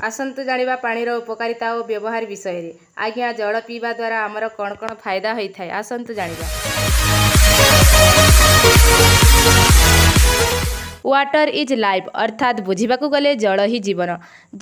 ଆସନ୍ତୁ ଜାଣିବା ପାଣିର ଉପକାରିତା ଓ ବ୍ୟବହାର ବିଷୟରେ। ଆଜ୍ଞା, ଜଳ ପିଇବା ଦ୍ୱାରା ଆମର କ'ଣ କ'ଣ ଫାଇଦା ହୋଇଥାଏ, ଆସନ୍ତୁ ଜାଣିବା। Water is life, ଅର୍ଥାତ୍ ବୁଝିବାକୁ ଗଲେ ଜଳ ହିଁ ଜୀବନ।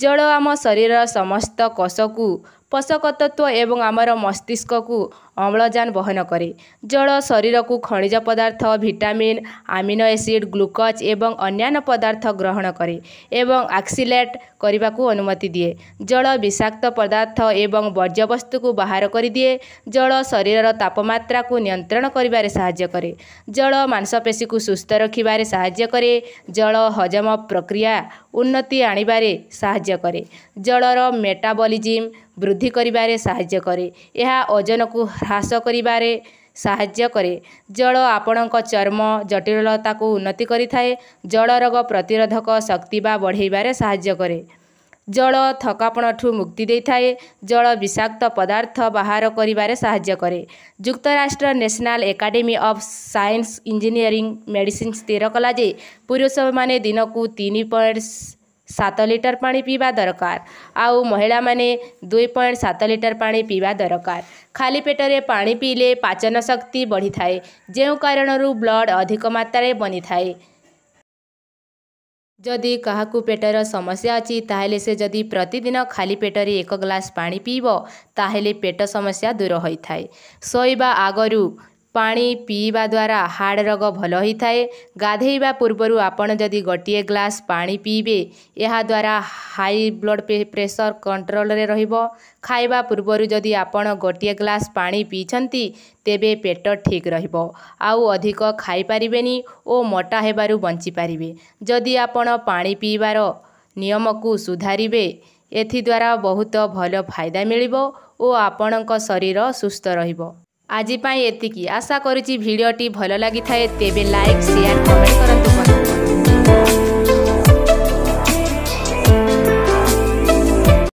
ଜଳ ଆମ ଶରୀରର ସମସ୍ତ କୋଷକୁ ପୋଷକ ତତ୍ତ୍ୱ ଏବଂ ଆମର ମସ୍ତିଷ୍କକୁ ଅମ୍ଳଜାନ ବହନ କରେ। ଜଳ ଶରୀରକୁ ଖଣିଜ ପଦାର୍ଥ, ଭିଟାମିନ୍, ଆମିନୋ ଏସିଡ୍, ଗ୍ଲୁକୋଜ୍ ଏବଂ ଅନ୍ୟାନ୍ୟ ପଦାର୍ଥ ଗ୍ରହଣ କରେ ଏବଂ ଆକ୍ସିଲେଟ୍ କରିବାକୁ ଅନୁମତି ଦିଏ। ଜଳ ବିଷାକ୍ତ ପଦାର୍ଥ ଏବଂ ବର୍ଜ୍ୟବସ୍ତୁକୁ ବାହାର କରିଦିଏ। ଜଳ ଶରୀରର ତାପମାତ୍ରାକୁ ନିୟନ୍ତ୍ରଣ କରିବାରେ ସାହାଯ୍ୟ କରେ। ଜଳ ମାଂସପେଶୀକୁ ସୁସ୍ଥ ରଖିବାରେ ସାହାଯ୍ୟ କରେ। ଜଳ ହଜମ ପ୍ରକ୍ରିୟା ଉନ୍ନତି ଆଣିବାରେ ସାହାଯ୍ୟ କରେ। ଜଳର ମେଟାବଲିଜିମ୍ ବୃଦ୍ଧି କରିବାରେ ସାହାଯ୍ୟ କରେ। ଏହା ଓଜନକୁ ହ୍ରାସ କରିବାରେ ସାହାଯ୍ୟ କରେ। ଜଳ ଆପଣଙ୍କ ଚର୍ମ ଜଟିଳତାକୁ ଉନ୍ନତି କରିଥାଏ। ଜଳ ରୋଗ ପ୍ରତିରୋଧକ ଶକ୍ତି ବା ବଢ଼େଇବାରେ ସାହାଯ୍ୟ କରେ। ଜଳ ଥକାପଣଠୁ ମୁକ୍ତି ଦେଇଥାଏ। ଜଳ ବିଷାକ୍ତ ପଦାର୍ଥ ବାହାର କରିବାରେ ସାହାଯ୍ୟ କରେ। ଯୁକ୍ତରାଷ୍ଟ୍ର National Academy of Science, Engineering, Medicine ସ୍ଥିର କଲା ଯେ ପୁରୁଷମାନେ ଦିନକୁ 3.7 ଲିଟର ପାଣି ପିଇବା ଦରକାର ଆଉ ମହିଳାମାନେ 2.7 ଲିଟର ପାଣି ପିଇବା ଦରକାର। ଖାଲି ପେଟରେ ପାଣି ପିଇଲେ ପାଚନ ଶକ୍ତି ବଢ଼ିଥାଏ, ଯେଉଁ କାରଣରୁ ବ୍ଲଡ଼ ଅଧିକ ମାତ୍ରାରେ ବନିଥାଏ। ଯଦି କାହାକୁ ପେଟର ସମସ୍ୟା ଅଛି, ତାହେଲେ ସେ ଯଦି ପ୍ରତିଦିନ ଖାଲି ପେଟରେ 1 ଗ୍ଲାସ୍ ପାଣି ପିଇବ, ତାହେଲେ ପେଟ ସମସ୍ୟା ଦୂର ହୋଇଥାଏ। ଶୋଇବା ଆଗରୁ ପାଣି ପିଇବା ଦ୍ୱାରା ହାର୍ଟ ରୋଗ ଭଲ ହୋଇଥାଏ। ଗାଧେଇବା ପୂର୍ବରୁ ଆପଣ ଯଦି 1 ଗ୍ଲାସ୍ ପାଣି ପିଇବେ, ଏହାଦ୍ୱାରା ହାଇ ବ୍ଲଡ଼ ପ୍ରେସର କଣ୍ଟ୍ରୋଲରେ ରହିବ। ଖାଇବା ପୂର୍ବରୁ ଯଦି ଆପଣ 1 ଗ୍ଲାସ୍ ପାଣି ପିଇଛନ୍ତି, ତେବେ ପେଟ ଠିକ୍ ରହିବ, ଆଉ ଅଧିକ ଖାଇପାରିବେନି ଓ ମୋଟା ହେବାରୁ ବଞ୍ଚିପାରିବେ। ଯଦି ଆପଣ ପାଣି ପିଇବାର ନିୟମକୁ ସୁଧାରିବେ, ଏଥିଦ୍ୱାରା ବହୁତ ଭଲ ଫାଇଦା ମିଳିବ ଓ ଆପଣଙ୍କ ଶରୀର ସୁସ୍ଥ ରହିବ। ଆଜି ପାଇଁ ଏତିକି। ଆଶା କରୁଛି ଭିଡ଼ିଓଟି ଭଲ ଲାଗିଥାଏ। ତେବେ ଲାଇକ୍, ସେୟାର, କମେଣ୍ଟ କରନ୍ତୁ।